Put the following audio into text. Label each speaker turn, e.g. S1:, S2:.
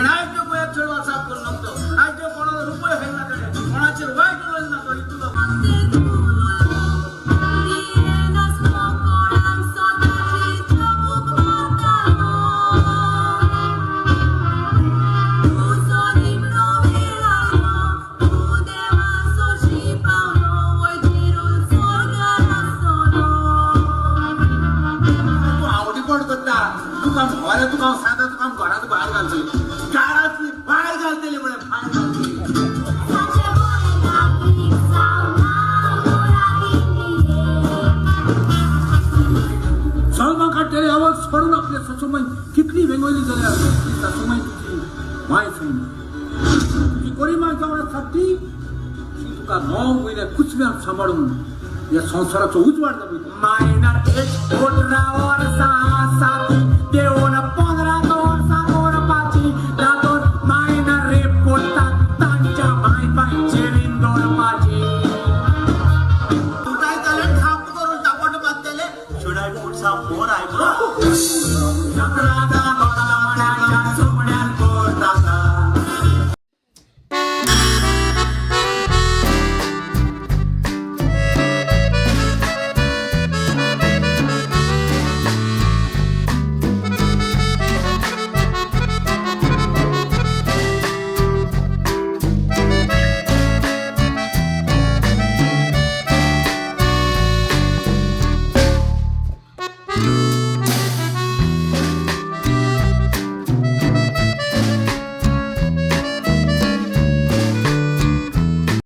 S1: आयज पळय चेडवा साफ करून नको, आयज कोणालो रुपयो खायना, तेणें कोणाचेर वायट उलयना तो इतलो.
S2: तूं आवडीपण करता. तुका म्होंवारे, तुका हांव सांगता, तुका हांव घरांत भायर घालतली, घरांतली भायर घालतली म्हळें, भायर घालतली.
S1: सलमान काडटले आवाज सोडून आपले सासूमाई कितली वेंगवली जाल्यार ती सासूमाई तुजी माय समज. तुजी गोरी माय जावन आसा ती ती तुका 9 म्हयने कुचव्यान सांबाळून ह्या संवसाराचो उजवाड दाखयता.
S2: मायनर 1 18 वर्सां आसा ती.